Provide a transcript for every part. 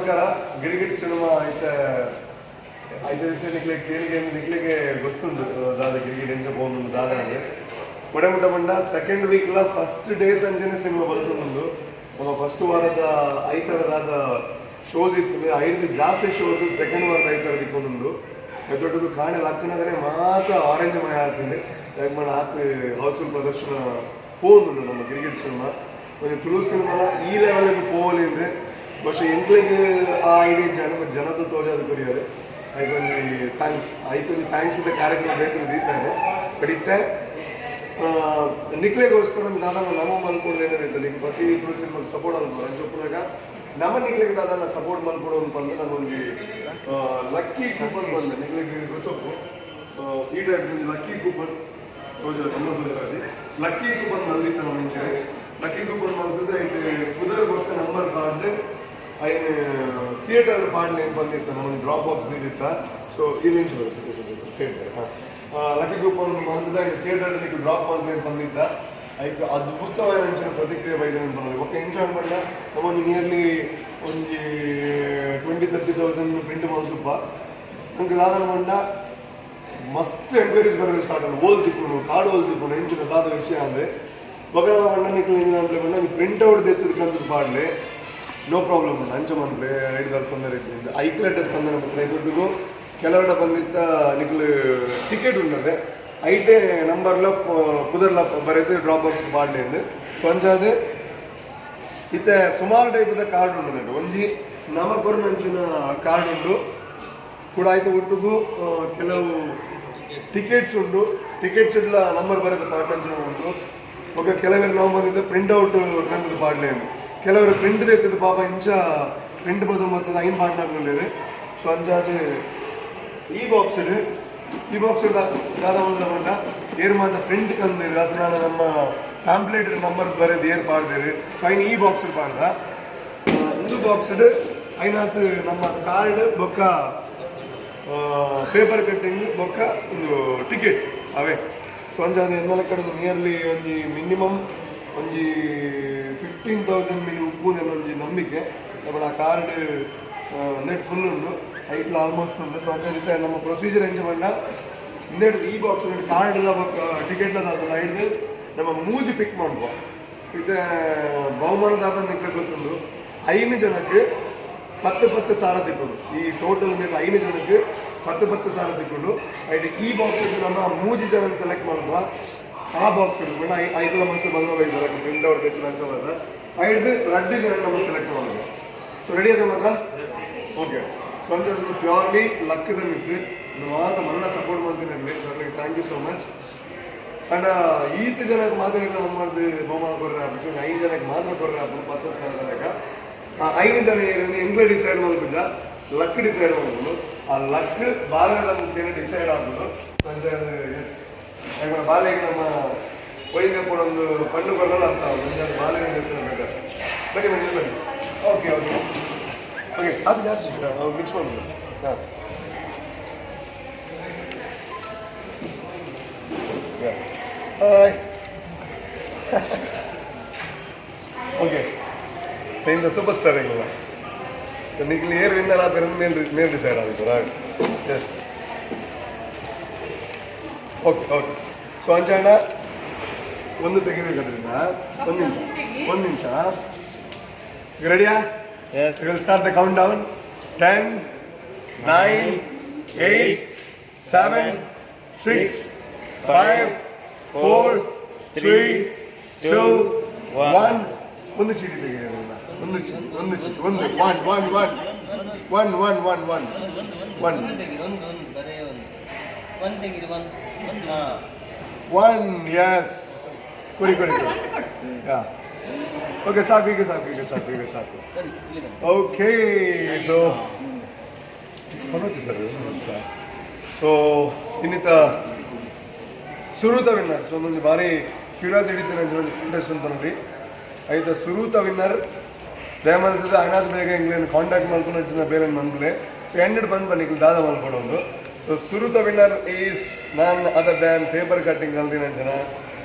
ನಮಸ್ಕಾರ. ಗಿರಿಗಿಟ್ ಸಿನಿಮಾ ಐತ ಐತ ವಿಷಯ ನಿಕ್ಲೆ ಕೇಳಿಗೆ, ನಿಕ್ಲೆಗೆ ಗೊತ್ತುಂಡು ದಾದ ಗಿರಿಗಿಟ್ ಎಂಚ ಪೋಂದುಂಡು ದಾದಾಗೆ ಕೊಡೆ ಮುಟ್ಟ ಪಂಡ ಸೆಕೆಂಡ್ ವೀಕ್ಲ ಫಸ್ಟ್ ಡೇ ತಂಚನೆ ಸಿನಿಮಾ ಬರ್ತುಂಡು. ನಮ್ಮ ಫಸ್ಟ್ ವಾರದ ಐತರ ದಾದ ಶೋಸ್ ಇತ್ತು, ಐದು ಜಾಸ್ತಿ ಶೋಸ್ ಸೆಕೆಂಡ್ ವಾರದ ಐತರ ದಿಕ್ಕೊಂದುಂಡು. ದೊಡ್ಡದು ಕಾಣೆ ಲಕ್ಕನಗರೆ ಮಾತ್ರ ಆರೆಂಜ್ ಮಯ ಆಗ್ತದೆ. ಯಾಕೆ ಮಾಡ ಆತ್ ಹೌಸ್ಫುಲ್ ಪ್ರದರ್ಶನ ಪೋಂದುಂಡು ನಮ್ಮ ಗಿರಿಗಿಟ್ ಸಿನಿಮಾ. ಒಂಜಿ ತುಳು ಸಿನಿಮಾಲ ಈ ಲೆವೆಲ್ಗೆ ಪೋವಲಿ ಅಂದ್ರೆ ಬಹುಶಃ ಎಂಕ್ಲೆಗ್ ಆ ಐಡಿಯಾ ಜನ ಜನತ ತೋಜಾದ ಕೊರಿಯರ್. ಐಕೊಂಜಿ thanks, ಐಕೊಂಜಿ thanks ಇದ್ದ ಕಾರ್ಯಕ್ರಮ ಬೇಕು ದೀತಾರೆ. ಬಟ್ ಇತ್ತೆ ನಿಕ್ಲೆಗೋಸ್ಕರ ಒಂದು ದಾದಾನ ನಮ ಮಲ್ಪೊಡು ಏನಿತ್ತು, ನಿಕ್ ಪ್ರತಿ ತುಳು ಸಿನಿಮಾಗೆ ಸಪೋರ್ಟ್ ಅನ್ಬೋದು. ಅಂಚ ಉಪ್ಪುನಗ ನಮ ನಿಕ್ಲೆಗ್ ದಾದಾನ ಸಪೋರ್ಟ್ ಮಲ್ಪೊಡು ಅಂತ ಪಂದ್ ಒಂಜಿ ಲಕ್ಕಿ ಕೂಪನ್ ಬಂದೆ. ನಿಕ್ಲೆಗ್ ಗೊತ್ತಪ್ಪು, ಈ ಟೈಪ್ ಒಂಜಿ ಲಕ್ಕಿ ಕೂಪನ್ ತೋಜ ನಮ್ಮ ಲಕ್ಕಿ ಕೂಪನ್ ಮಲ್ದಿತ್ತ. ನಮ್ಮ ಇಂಚನೆ ಲಕ್ಕಿ ಕೂಪನ್ ಮಲ್ತದೆ. ಐಟ್ ಪುದರ್ ಬೊಕ್ಕ ನಂಬರ್ ಪಾಡ್ದು ಐನ್ ಥಿಯೇಟರ್ ಪಾಡ್ಲೆ ಬಂದಿತ್ತ. ನಮ್ಮ ಡ್ರಾಪ್ ಬಾಕ್ಸ್ ದಿತ್ತ. ಸೊ ಇಲ್ಲಿ ಇಂಚು ಸ್ಟ್ರೇಟ್. ಹಾಂ, ಲಕ್ಕಿ ಕೂಪನ್ ಮಲ್ತದ ಐನ್ ಥಿಯೇಟರ್ ಡ್ರಾಪ್ ಮಲ್ಪೆ ಬಂದಿತ್ತ. ಐಕ್ ಅದ್ಭುತವಾದ ಅಂಚಿನ ಪ್ರತಿಕ್ರಿಯೆ ಬೈದ ಪನೊಲಿ. ಬೊಕ್ಕ ಎಂಚ ಪಂಡ ನಮ್ಮ ಒಂಜಿ ನಿಯರ್ಲಿ ಒಂಜಿ 20-30 ತೌಸಂಡ್ ಪ್ರಿಂಟ್ ಮಲ್ತುಪ್ಪ. ನಂಗೆ ದಾದನ ಪಂಡ ಮಸ್ತ್ ಎಂಕ್ವೈರೀಸ್ ಬರೋದು ಸ್ಟಾರ್ಟ್ ಆಂಡ್. ಓಲ್ ತಿಕ್ಕುಂಡು ಕಾರ್ಡ್, ಓಲ್ ತಿಕ್ಕುಂಡು, ಎಂಚಿನ ದಾದ ವಿಷಯ ಅಂದ್ರೆ. ಬೊಕ್ಕ ಪಂಡ ನಿಕ್ಲು ಎಂಚಿನ ಅಂದ್ರೆ ಪಂಡ ಪ್ರಿಂಟ್ ಔಟ್ ದೆತ್ತುದು ಕಂತುದು ಪಾಡ್ಲೆ, ನೋ ಪ್ರಾಬ್ಲಮ್ ಉಂಡು. ಅಂಚ ಮನ್ಪುಲೆ, ರೈಡ್ ದಾಲ್ ತೊಂದರೆ ಇಜ್ಜಿ. ಐಕ್ಲ ಸ್ಪಂದನೆ ಮಲ್ಪುಲೆ. ದುಡ್ಡುಗು ಕೆಲವೆಡ ಬಂದಿತ್ತ ನಿಕ್ಲು ಟಿಕೆಟ್ ಉಂಡದೆ, ಐಟೇ ನಂಬರ್ಲ ಪುದರ್ಲ ಬರೆದು ಡ್ರಾಪ್ ಬಾಕ್ಸ್ ಪಾಡ್ಲೆ ಅಂದ್. ಸೊ ಅಂಚಾದ್ ಇತ್ತೆ ಸುಮಾರು ಟೈಪ್ದ ಕಾರ್ಡ್ ಉಂಡು. ಒಂಜಿ ನಮ ಕೊರ್ನಂಚಿನ ಕಾರ್ಡ್ ಉಂಡು ಕೂಡ. ಆಯ್ತು, ಒಟ್ಟುಗು ಕೆಲವು ಟಿಕೆಟ್ಸ್ ಉಂಟು. ಟಿಕೆಟ್ಸ್ ಇಲ್ಲ ನಂಬರ್ ಬರೆದ ಪಾಡ್ನಂಚಿನ ಉಂಟು. ఒక ಕೆಲವರು ನಾವು ಬಂದಿದ್ದು ಪ್ರಿಂಟ್ ಔಟ್ ಕಂತದ ಪಾಡ್ಲೆ. ಕೆಲವರು ಪ್ರಿಂಟ್ ತೆತ್ತದ ಪಾಪ ಇಂಚ ಪ್ರಿಂಟ್ ಬದು ಮತ್ತದ ಐನ್ ಪಾಡ್ನಾಗ್ಲೇರು. ಸೊ ಅಂಚಾದ್ ಈ ಬಾಕ್ಸ್ ದಾದ ಪಂಡ ಏರ್ ಮಾತ ಪ್ರಿಂಟ್ ಕಂದಿರು ಅದು ನಾನು ನಮ್ಮ ಪ್ಯಾಂಪ್ಲೆಟ್ ನಂಬರ್ ಬರೆದು ಏರ್ ಪಾಡ್ದೇರು. ಸೊ ಐನ್ ಈ ಬಾಕ್ಸ್ ಪಾಡ್ದ. ಇಂದು ಬಾಕ್ಸ್ ಐನಾತ್ ನಮ್ಮ ಕಾರ್ಡ್ ಬೊಕ್ಕ ಪೇಪರ್ ಕಟ್ಟಿಂಗ್ ಬೊಕ್ಕ ಒಂದು ಟಿಕೆಟ್ ಅವೇ. ಸೊ ಅಂಚಾದ್ ಎನ್ನಲ ಕಡೆ ನಿಯರ್ಲಿ ಒಂಜಿ ಮಿನಿಮಮ್ ಒಂಜಿ 15,000 ಮಿನಿ ಉಪ್ಪು ಒಂಜಿ ನಂಬಿಕೆ. ನಮ್ಮ ಆ ಕಾರ್ಡ್ ನೆಟ್ ಫುಲ್ ಉಂಡು, ಐಟ್ಲ ಆಲ್ಮೋಸ್ಟ್ ಉಂಡು. ಸೊ ಅಂಚಾದ್ ನಮ್ಮ ಪ್ರೊಸೀಜರ್ ಎಂಚ ಪಂಡ ಇಂದೆಡ್ ಈ ಬಾಕ್ಸ್ ಕಾರ್ಡ್ ಎಲ್ಲ ಬೊಕ್ಕ ಟಿಕೆಟ್ ದಾದಲ್ಲ ಹಿಡ್ದು ನಮ್ಮ ಮೂಜಿ ಪಿಕ್ ಮಾಡುವ. ಇದು ಬಹುಮಾನದಾತ ನಿಕ್ಲೆ ಗೊತ್ತುಂಡು, ಐದು ಜನಕ್ಕೆ ಪತ್ತು ಪತ್ತು ಸಾವಿರ ತಿಕ್ಕೊಂಡು. ಈ ಟೋಟಲ್ ಐದು ಜನಕ್ಕೆ ಪತ್ತು ಪತ್ತು ಸಾವಿರ ತಿಕ್ಕೊಂಡು. ಐಟ್ ಈ ಬಾಕ್ಸ್ ನಮ್ಮ ಮೂಜಿ ಜನ ಸೆಲೆಕ್ಟ್ ಮಾಡುವ. ಆ ಬಾಕ್ಸ್ ಹಿಡ್ಕೊಂಡು ಐದು ಮಸ್ತ್ ಬಂದ ಇದ್ದಾರೆ ಪ್ರಿಂಟ್ ಔಟ್ ಅಂಚ ಐದು ರಡ್ಡು ಜನ ನಮ್ಮ ಸೆಲೆಕ್ಟ್ ಮಾಡುವ. ಸೊ ರೆಡಿ ಅದ ಮಾತ್ರ. ಓಕೆ, ಸೊ ಅಂಚ ಪ್ಯೂರ್ಲಿ ಲಕ್ಕದ ಮಿತ್ತು ಮಾತ ಮಲ್ಲ ಸಪೋರ್ಟ್ ಮಾಡ್ತೀನಿ. So thank you so much. And ಈತ ಜನಕ್ಕೆ ಮಾತ್ರ ನಮ್ಮ ಮಾಡ್ದು ಬಹುಮಾನ ಕೊರ್ರೆ ಆಪುಜಿ. ಐದು ಜನಕ್ಕೆ ಮಾತ್ರ ಕೊರ್ರೆ ಆಪುಂಡು 10 ಸಾವಿರ ಲೆಕ್ಕ. ಆ ಐದು ಜನ ಎಂಕ್ಲೆ ಡಿಸೈಡ್ ಮಲ್ಪುಜ, ಲಕ್ ಡಿಸೈಡ್ ಮಲ್ಪುಂಡು. ಆ ಲಕ್ ಬಾಲೆದ ಮುಖೇನ ಡಿಸೈಡ್ ಆಪುಂಡು. ಅಂಚಾದ್ ಎಸ್, ಯಾಕಂದ್ರೆ ಬಾಲೆಗೆ ನಮ್ಮ ಒಯ್ದ ಒಂದು ಪಣ್ಣು ಕೊರಲ್ಲ ಅರ್ಥ ಆಗುದು. ಅಂಚಾದ್ ಬಾಲೆಗೆ ಬೆಟರ್. ಬನ್ನಿ ಬನ್ನಿ ಬನ್ನಿ. ಓಕೆ ಓಕೆ ಓಕೆ, ಅದು ಜಾಸ್ತಿ ಮಿಕ್ಸ್ ಮಾಡೋದು. ಹಾಂ. ಹಾಯ್. ಓಕೆ, ಸೊ ಇಂದ ಸೂಪರ್ ಸ್ಟಾರ್ ಎಂಗಲ್ಲ. ಸೊ ನಿಕ್ಲು ಏರ್ ವಿನ್ನರ್ ಆಪೇರ ಮೇಲ್ ಮೇಲ್ ಡಿಸೈಡ್ ಆಗುತ್ತೆ. Right, yes, okay okay. So ಅಂಚಾಂಡ ಒಂದು ತೆಗಿಬೇಕದ್ರಿಂದ. ಒಂದು ನಿಮಿಷ, ಒಂದು ನಿಮಿಷ. ಈಗ ರೆಡಿಯಾ? Yes. We will start the countdown. 10, 9, 8, 7, 6, 5, 4, 3, 2, 1. ಒಂದು ಚೀಟಿ ತೆಗೆಯೋಣ. ಒಂದು ಚೀಟಿ, ಒಂದು ಚೀಟಿ, ಒಂದು, one one one one one one one one. ಒಂದು ತೆಗೀರಿ, ಒಂದು ಒಂದು, ಬರೇ ಒಂದು. ಒಂದು ತೆಗೀರಿ, ಒಂದು ಒಂದು, ಹಾ. One, S. ಕೊಡಿ ಕೊಡಿ ಕೊಡಿ. ಯಾ, ಓಕೆ, ಸಾಕು ಈಗ, ಸಾಕು ಈಗ, ಸಾಕು ಈಗ, ಸಾಕು. ಬನ್ನಿ, ಇಲ್ಲಿ ಬನ್ನಿ. ಓಕೆ, ಸೊ ಮನೋಜ್ ಸರ್. ಸೊ ಇನ್ನಿತ ಸುರೂತ ವಿನ್ನರ್. ಸೊ ಒಂದೊಂದು ಬಾರಿ ಕ್ಯೂರಿಯಾಸಿಟಿ ಒಂಜಿ ಕಂಟೆಸ್ಟೆಂಟ್ ಪನೊಲಿ. ಐತ ಸುರೂತ ವಿನ್ನರ್ ದಯಮಲ್ತದ ಅನಾಥ ಬೇಗ ಎಂಕ್ಲೆನ್ ಕಾಂಟ್ಯಾಕ್ಟ್ ಮಲ್ಪುನ ಅಂಚಿನ ಬೇಲೆನ್ ಮನ್ಪುಲೆ. ಸೊ ಎಂಡ್ ಬಂದ್ ಬನ್ನಿ, ದಾದ ಮಲ್ಪಡೊಂದು. ಸೊ ಸುರೂತ winner is none other than paper cutting ಕಲ್ದಿನಂಚನ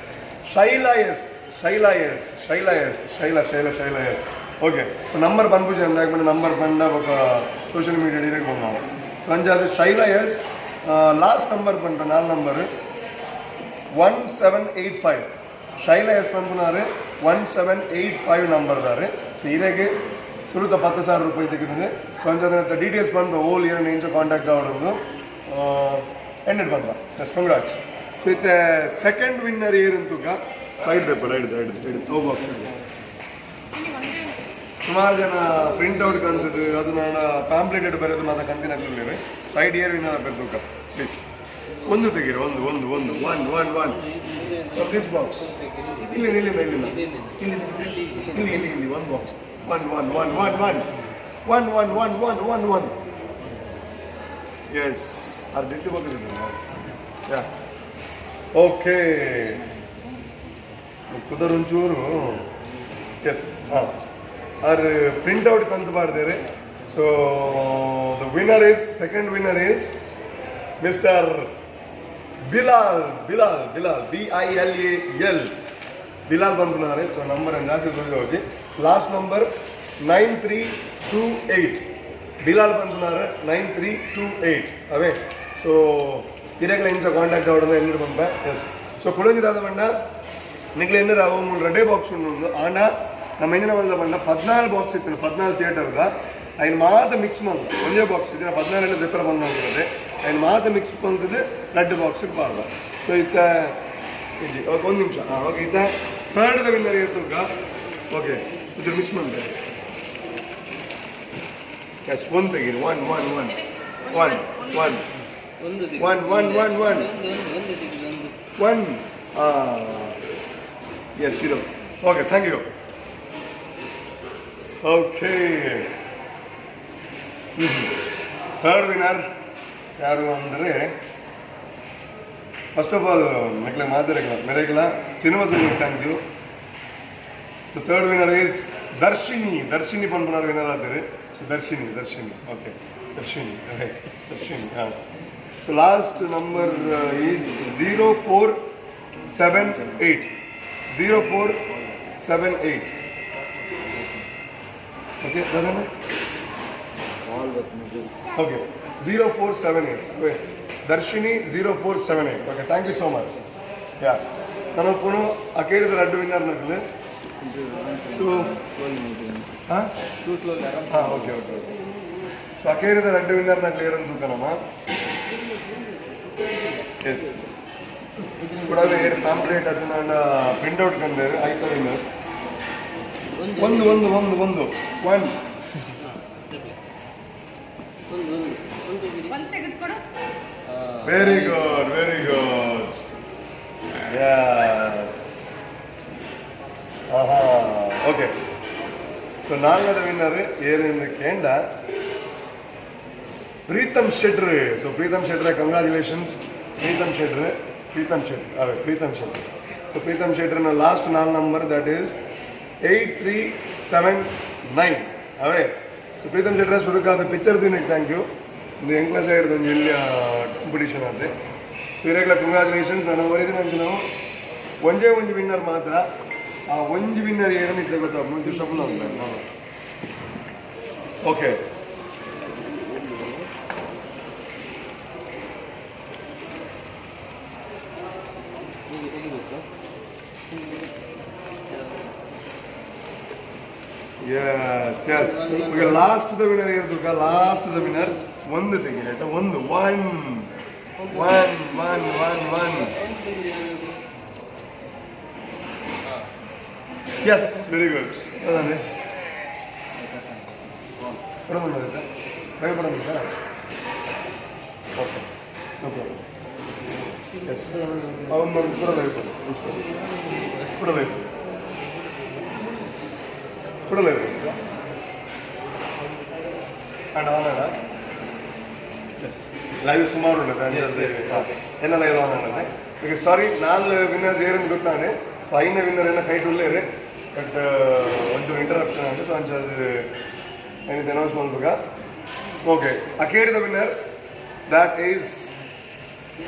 Shaila S, Shaila S, Shaila S, Shaila, Shaila, Shaila S. Okay, so number ಪನ್ಪುಜಿ ಅಂದಾಗ ನಂಬರ್ ಪಂಡ ಬೊಕ ಸೋಷಿಯಲ್ ಮೀಡಿಯಾ ಇರಕ್ಕೆ ಬಂದ. ಸೊ ಅಂಚಾದ ಶೈಲಾ ಎಸ್, ಲಾಸ್ಟ್ ನಂಬರ್ ಪಂಡ ನಾಲ್ ನಂಬರ್ 1785. ಶೈಲಾ ಎಸ್ ಪನ್ಪುನಾರು 1785 ನಂಬರ್ ದಾರೆ. ಸೊ ಇರೆಗೆ ಸುರುತ 10,000 ರೂಪಾಯಿ ತೆಗೆದು. ಸೊ ಅಂಚಾದ ಡೀಟೇಲ್ಸ್ ಪನ್ಪ, ಓಲ್ ಇರನ್ ಇಂಚ ಕಾಂಟ್ಯಾಕ್ಟ್ ಆವೊಂದು ಎಂಡೆಡ್ ಪನ್ಪ. S, congrats. ಸೊ ಇತ್ತೆ ಸೆಕೆಂಡ್ ವಿನ್ನರ್ ಏರಂತುಕ ಸೈಡ್ ದೆಪ್ಪಡ ಹಿಡ್ದು ಹಿಡ್ದು ಹಿಡ್ದು ತೋ ಬಾಕ್ಸ್. ಸುಮಾರು ಜನ ಪ್ರಿಂಟ್ ಔಟ್ ಕಂತದ್ದು, ಅದು ನಾನು ಪ್ಯಾಂಪ್ಲೆಟ್ ಬರೆದು ಮಾತ ಕಂತಿನ. ಸೈಡ್ ಇಯರ್ ವಿನ್ನರ್ ಬರೆದುಕ ಪ್ಲೀಸ್. ಒಂದು ತೆಗೀರಿ, ಒಂದು ಒಂದು ಒಂದು, one one one. This box. ಇಲ್ಲಿ, ಇಲ್ಲಿ, ಇಲ್ಲಿ, ಇಲ್ಲಿ, ಇಲ್ಲಿ, ಇಲ್ಲಿ, ಇಲ್ಲಿ, ಇಲ್ಲಿ. One box, one one one one one one one one one one one. Yes, ಅರ್ಧ ಬಂದಿದೆ. ಯಾ, ಓಕೆ. ಕುದರುಂಚೂರು. ಎಸ್, ಹಾಂ, ಆರ್ ಪ್ರಿಂಟ್ ಔಟ್ ಕಂತು ಮಾಡಿದ್ದಾರೆ. So the winner is, second winner is Mister Bilal, Bilal, Bilal, BILAL, Bilal ಬಂದ್ಬಿಟ್ಟಿದ್ದಾರೆ. ಸೊ number ಜಾಸ್ತಿ ಹೋಗಿ, last number 9328. Bilal ಬಂದ್ಬಿಟ್ಟಿದ್ದಾರೆ, 9328 ಅವೇ. ಸೊ ಇರೆಗ್ಲ ಇಂಚ ಕಾಂಟ್ಯಾಕ್ಟ್ ಆವಡಂದ ಎಲ್ಲಿಡ್ ಬಂಪ. ಎಸ್, ಸೊ ಕುಡೊಂಜಿ ದಾದ ಪಂಡ ನಿಕ್ಲೆ ಎನ್ನರ ಅವು ಮೂರು ರಡ್ಡೆ ಬಾಕ್ಸ್ ಉಂಡು. ಆಂಡ ನಮ್ಮ ಎಂಜಿನ ಬಂದ ಪಂಡ 14 ಬಾಕ್ಸ್ ಇತ್ತು, 14 ಥಿಯೇಟರ್ದ. ಐನ್ ಮಾತ ಮಿಕ್ಸ್ ಮಲ್ತು ಒಂಜೇ ಬಾಕ್ಸ್ ಇದಿನ 14 ದೆಪ್ಪರ ಬಂದು ಐನ್ ಮಾತ ಮಿಕ್ಸ್ ಬಂತದ್ದು ರಡ್ಡು ಬಾಕ್ಸ್ ಪಾಡ್ದ. ಸೊ ಇತ್ತ ಇಜ್ಜಿ. ಓಕೆ, ಒಂದು ನಿಮಿಷ. ಹಾಂ, ಓಕೆ. ಇತ್ತ ಥರ್ಡ್ the winner ಇರ್ತುಗ. ಓಕೆ, ಇದು ಮಿಕ್ಸ್ ಮಂತೆ. ಎಸ್, ಒಂದು ತೆಗೀರಿ. One one one one one. ಒಂದು. One, one, one, one. ಒಂದು ಒಂದು ಒಂದು ತೆಗೆದು ಒಂದು. ಒನ್. ಎಸ್, ಇದು. Okay, thank you. Okay, third winner ಯಾರು ಅಂದರೆ, ಫಸ್ಟ್ ಆಫ್ ಆಲ್ ಮೆಕ್ಲೆ ಮಾತಾಡಲ್ಲ ಮೆರೆಗಲ cinema. Thank you. The third winner is Darshini. Darshini ಪನ್ಪುನಾರ್ winner ಆತಾರೆ. ಸೊ ದರ್ಶಿನಿ, ದರ್ಶಿನಿ, ಓಕೆ, ದರ್ಶಿನಿ, ಓಕೆ, ದರ್ಶಿನಿ. ಹಾಂ, so last number is 0478, 0478. Okay, ದಾದಾನ. Okay, 0478. Okay, Darshini, 0478. Okay, thank you so much. Yeah, ನಾನು ಪುನಃ ಅಕೇರಿದ ರಡ್ಡು winner ನಗಲು. ಸೊ ಹಾಂ ಹಾಂ, ಓಕೆ ಓಕೆ ಓಕೆ. ಸೊ ಅಕೇರಿದ ರಡ್ಡು winner ನಗಲು ಏರಂತ ತೂಕನಮ್ಮ. S, ಕೂಡ ಏರ್ ಪ್ಯಾಂಪ್ಲೇಟ್ ಅದನ್ನ ಪ್ರಿಂಟ್ ಔಟ್ ಕಂದೇರು. ಐತ ವಿನ್ನರ್ ಒಂದು ಒಂದು ಒಂದು ಒಂದು ಒನ್. ಒಂದು ಒಂದು ಒಂದು ತೆಗೀರಿ. ಒಂದು ತೆಗೆದುಕೊಡು. Very good, very good. Yes. ಆಹಾ, ಓಕೆ. ಸೊ ನಾಲ್ಕದ ವಿನ್ನರ್ ಏರಿಂದ ಕೇಂಡ ಪ್ರೀತಮ್ ಶೆಟ್ರ್. ಸೊ ಪ್ರೀತಮ್ ಶೆಟ್ರೆ, ಕಂಗ್ರ್ಯಾಚುಲೇಷನ್ಸ್ ಪ್ರೀತಮ್ ಶೆಟ್ರ್. ಪ್ರೀತಮ್ ಶೆಟ್ರ್, ಅವೇ ಪ್ರೀತಮ್ ಶೆಟ್ರ್. ಸೊ ಪ್ರೀತಮ್ ಶೆಟ್ರನ ಲಾಸ್ಟ್ ನಾಲ್ಕು number, that is 8379 ಅವೇ. ಸೊ ಪ್ರೀತಮ್ ಶೆಟ್ರೆ, ಸುರುಕಾದ ಪಿಕ್ಚರ್ ದಿನಕ್ಕೆ thank you. ಇದು ಎಂಕ್ಲ ಸೈಡ್ ಒಂಜಿ ಎಲ್ಯ ಕಾಂಪಿಟೇಷನ್ ಆತೆ. ಸೊ ಇರೆಗ್ಲ ಕಂಗ್ರ್ಯಾಚುಲೇಷನ್ಸ್. ನಾನು ಒರಿದಿನ ನಾವು ಒಂಜೇ ಒಂಜಿ ವಿನ್ನರ್ ಮಾತ್ರ. ಆ ಒಂಜಿ ವಿನ್ನರ್ ಏನನ್ನ ಇತ್ತೇ ಗೊತ್ತಾ? ಮುಂಚೆ ಶಫಲ್ ಅಂತ ನಾನು. ಓಕೆ. ಹೀಗೆ ತೆಗಿಬೇಕು. S S, okay. Last the winner ಇರ್ದುಕ, last the winner. ಒಂದು ತೆಗೀರಿ ಆಯ್ತಾ? ಒಂದು, one one one one one. ಒಂದು ತೆಗೀರಿ ಯಾವ್ದು? Yes, very good. ಅದೇ ಕೊಡೋದು ಬೇಗ ಕೊಡೋದು. ಓಕೆ ಓಕೆ, ಎಸ್, ಅವನು ಕೂಡ ಲೈವ್ ಕೂಡ ಲೈವ್ ಕೂಡ ಲೈವ್ ಅಂಡ್ ಆನ್ ಲೈವ್ ಸುಮಾರು ಉಂಟು. ಎಲ್ಲ ಲೈವ್ ಆನ್ ಆನಂದೆ. ಈಗ ಸಾರಿ, ನಾಲ್ ವಿನ್ನರ್ಸ್ ಏರಂದು ಗೊತ್ತಾನೆ. ಸೊ ಐನ ವಿನ್ನರ್ ಏನ ಕೈಟ್ ಉಳ್ಳೇರು, ಬಟ್ ಒಂಚೂರು ಇಂಟರಪ್ಷನ್ ಆಗಿದೆ. ಸೊ ಅಂಚ ಏನಿದೆ ಅನೌನ್ಸ್ ಮಲ್ಪುಗ. ಓಕೆ, ಅಕೇರಿದ winner, that is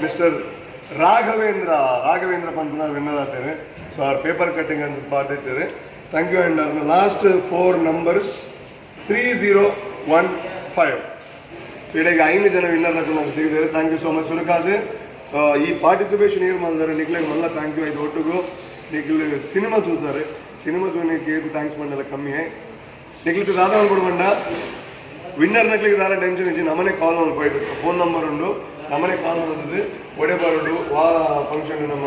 Mister Raghavendra. Raghavendra ಪನ್ಪುನ winner ಆಗ್ತೇನೆ. ಸೊ ಅವ್ರ ಪೇಪರ್ ಕಟ್ಟಿಂಗ್ ಅಂತ ಪಾಡ್ದಿರ್ತಾರೆ. Thank you. And last four numbers 3015. So ಇಡೀ ಐದು ಜನ ವಿನ್ನರ್ ನಾವು ತೆಗೆದಿದ್ದಾರೆ. Thank you so much. ಸುರುಕಾದ ಈ ಪಾರ್ಟಿಸಿಪೇಷನ್ ಏರ್ ಮಾಡಿದಾರೆ ನಿಕ್ಲೆಗ್ ಮಲ್ಲ thank you. ಐದು ಒಟ್ಟಿಗೂ ನಿಕ್ಲು ಸಿನಿಮಾ ತೂತಾರೆ. ಸಿನಿಮಾ ತೂನಿಗೆ thanks ಮಾಡಲ್ಲ ಕಮ್ಮಿ. ನಿಕ್ಲಿತ್ತು ದಾದ ಬಂಡ ವಿನ್ನರ್ ನಕ್ಲಿಗೆ ದಾರ ಟೆನ್ಷನ್ ಇಜ್ಜಿ. ನಮ್ಮನೆ ಕಾಲ್ ಮಲ್ಪೋಯ್ತು, ಫೋನ್ ನಂಬರ್ ಉಂಡು, ನಮ್ಮನೆ ಕಾಲ್ ಮಾಡಿದ್ದು ಒಡೆ ಬರೋಡು ವಾ ಫಂಕ್ಷನ್ ನಮ್ಮ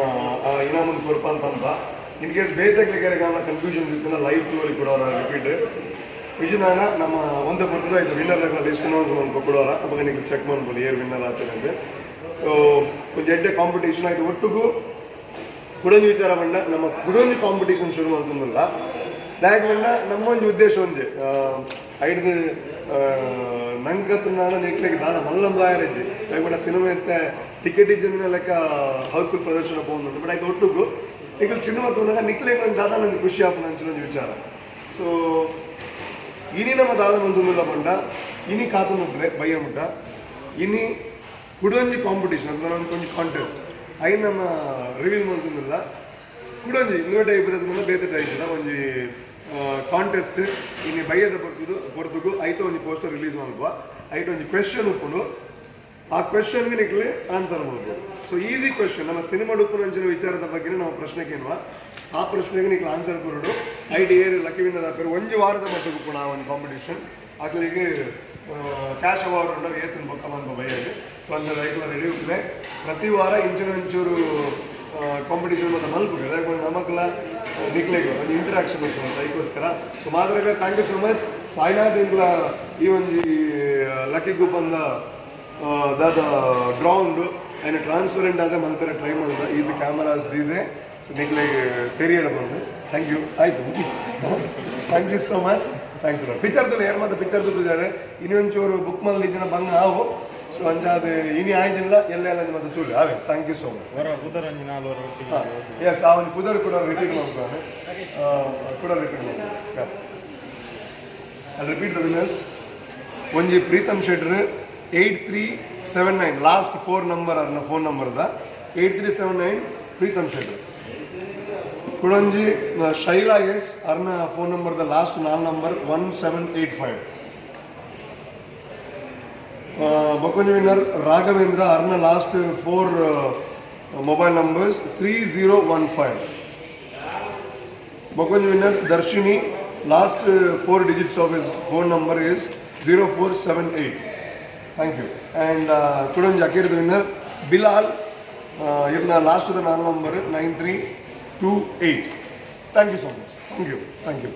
ಇನಾಮನ್ ಕೊರ್ಪ ಅಂತ. ಇನ್ ಕೇಸ್ ಬೇತಕ್ಲಿಗೆ ಕನ್ಫ್ಯೂಷನ್ ಇತ್ತು, ಲೈವ್ ಟೂ ಕೂಡ ರಿಪೀಟ್ ವಿಜಯನಾಣ ನಮ್ಮ ಒಂದೇ ಬರ್ತದೆ. ಇದು ವಿನ್ನರ್ ಲಿಸ್ಟ್ ಅನೌನ್ಸ್ ಮಾಡ್ಕೊ ಕೊಡೋರ. ಅವಾಗ ನೀವು ಚೆಕ್ ಮಾಡ್ಬೋದು ಏರ್ ವಿನ್ನರ್ ಆಗ್ತದೆ. ಸೊ ಕೊಂಚ ಎಡ್ಡೆ ಕಾಂಪಿಟೇಷನ್ ಆಯ್ತು. ಒಟ್ಟಿಗೂ ಕುಡೊಂಜಿ ವಿಚಾರ ಬಂಡ, ನಮ್ಮ ಕುಡೊಂಜಿ ಕಾಂಪಿಟೇಷನ್ ಶುರು ಮಾಡ್ತಂದಿಲ್ಲ. ದಾಯಕ್ ಬಂಡ ನಮ್ಮೊಂಜಿ ಉದ್ದೇಶ ಒಂಜಿ ಐಡ್ದು ನಂಕತ್ತು ನಾನು ನಿಕ್ಲೆಗ್ ದಾದ ಮಲ್ಲೊಂದು ಆಯರಜ್ಜಿ. ದಾಯಕ್ ಬಂಡ ಸಿನಿಮಾ ಇತ್ತೆ ಟಿಕೆಟ್ ಇಜ್ಜಂದಿನ ಲೆಕ್ಕ ಹೌಸ್ಫುಲ್ ಪ್ರದರ್ಶನ ಪೋಂದುಂಡು. ಬಟ್ ಆಯ್ತು ಒಟ್ಟುಗು ನಿಕ್ಲು ಸಿನಿಮಾ ತೂನಗ ನಿಕ್ಲೆಗ್ ಒಂದು ದಾದ ನಂಗೆ ಖುಷಿ ಆಪುನ ಅಂಚಿನ ಒಂಜಿ ವಿಚಾರ. ಸೊ ಇನಿ ನಮ್ಮ ದಾದ ಮಂತೊಂದುಲ್ಲ ಪಂಡ, ಇನಿ ಕಾತೊಂದುಪ್ಪುಲೆ ಬಯ್ಯ ಮುಟ್ಟ. ಇನಿ ಕುಡೊಂಜಿ ಕಾಂಪಿಟೇಷನ್ ಅಥವಾ ಒಂಜಿ ಕಾಂಟೆಸ್ಟ್ ಐನ್ ನಮ್ಮ ರಿವೀಲ್ ಮಂತೊಂದುಲ್ಲ. ಕುಡೊಂಜಿ ಇಂದುವೆ ಟೈಪ್ ಇರೋದ್ರಿಂದ ಬೇತೆ ಟೈಪ್ ಒಂಜಿ ಕಾಂಟೆಸ್ಟ್ ಇನಿ ಬಯ್ಯದ ಪೊರ್ತುದು ಪೊರ್ತುಗು ಐತ ಒಂಜಿ ಪೋಸ್ಟರ್ ರಿಲೀಸ್ ಮಲ್ಪುವ. ಐಟ್ ಒಂಜಿ ಕ್ವೆಶನ್ ಉಪ್ಪುಂಡು. ಆ ಕ್ವೆಶನ್ಗೆ ನಿಕ್ಲೆ ಆನ್ಸರ್ ಮಾಡ್ಬೋದು. ಸೊ ಈಸಿ ಕ್ವೆಶನ್. ನಮ್ಮ ಸಿನಿಮಾ ಉಪ್ಪುನ ವಿಚಾರದ ಬಗ್ಗೆ ನಾವು ಪ್ರಶ್ನೆ ಕೇಳುವ. ಆ ಪ್ರಶ್ನೆಗೆ ನಿಕ್ಲೆ ಆನ್ಸರ್ ಕೊರಡು. ಐಟ್ ಏರ್ ಲಕ್ಕಿ ವಿನ್ನರ್ ಆಪೇರು, ಒಂಜಿ ವಾರದ ಮಟ್ಟಿಗೆ ಉಪ್ಪುಂಡು ಆ ಒಂದು ಕಾಂಪಿಟೇಷನ್. ಅಕ್ಲಿಗೆ ಕ್ಯಾಶ್ ಅವಾರ್ಡ್ ಉಂಟು. ಏತನ್ ಬೊಕ್ಕ ಮನ್ಪ ಬಯ್ಯಗೆ. ಸೊ ಅಂದ ರೈತಲ ರೆಡಿ ಉಪ್ಪುಲೆ. ಪ್ರತಿ ವಾರ ಇಂಚಿನ ಒಂಚೂರು ಕಾಂಪಿಟೇಷನ್ ಮತ್ತೆ ಮಲ್ಪುಗ. ಯಾಕಂದ್ರೆ ನಮಕ್ಲ ನಿಕ್ಲೆಗ್ ಒಂದು ಇಂಟರಾಕ್ಷನ್ ಉಂಟು ಅಂತ ಅದಕ್ಕೋಸ್ಕರ. ಸೊ ಮಾತ್ರ thank you so much. So ಆಯ್ನಾದ ಇಂಕ್ಲ ಈ ಒಂಜಿ ಲಕ್ಕಿ ಕೂಪನ್ ದಾದ ಗ್ರೌಂಡ್ ಆ್ಯಂಡ್ ಟ್ರಾನ್ಸ್ಪರೆಂಟ್ ಆದ ಮಲ್ಪೆರೆ ಟ್ರೈ ಮಾಡ್ದ. ಇದು ಕ್ಯಾಮರಾಸ್ ಇದೆ. ಸೊ ನಿಕ್ಲೆಗ್ ತೆರಿಯಡ ಬಂದು thank you ಆಯ್ತು. Thank you so much, thanks. Picture ತುಲೆ ಏರ್ ಮಾತ ಪಿಕ್ಚರ್ ತೂತಿದ್ದಾರೆ. ಇನಿ ಒಂಚೂರು ಬುಕ್ ಮಲ್ದಿ ಜನ ಬಂಗ ಆವು. ಸೊ ಅಂಚಾದ ಇನಿ ಆಯ್ಜಿಲ್ಲ ಎಲ್ಲ ಎಲ್ಲ ಮತ್ತೆ ತೂಲೆ ಆವೆ. Thank you so much. ವರ ಪುದರಂಜಿ ನಾಲ್ವರ ಒಟ್ಟಿಗೆ. ಎಸ್, ಆ ಒಂದು ಪುದರ್ ಕೂಡ ರಿಪೀಟ್ ಮಾಡ್ತಾನೆ, ಕೂಡ ರಿಪೀಟ್ ಮಾಡ್ತಾನೆ. I repeat the winners. ಒಂಜಿ ಪ್ರೀತಮ್ ಶೆಟ್ರ್, 8379 last four number ಅರ್ನ ಫೋನ್ ನಂಬರ್ದ 8379 ಪ್ರೀತಮ್ ಶೆಟ್ರ್. ಕುಡೊಂಜಿ ಶೈಲಾ ಎಸ್, ಅರ್ನ ಫೋನ್ ನಂಬರ್ದ ಲಾಸ್ಟ್ ನಾಲ್ ನಂಬರ್ 1785. ಬೊಕೊಂಜಿ ವಿನ್ನರ್ ರಾಘವೇಂದ್ರ, ಅರ್ನ last four mobile numbers 3015. ಬೊಕೊಂಜಿ winner Darshini, last four digits of his phone number is 0478. Thank you. And ಕುಡೊಂಜಿ ಅಕೇರಿದ ವಿನ್ನರ್ ಬಿಲಾಲ್, ಇರ್ನ ಲಾಸ್ಟ್ ನಾಲ್ number 9328. Thank you so much. Thank you, thank you.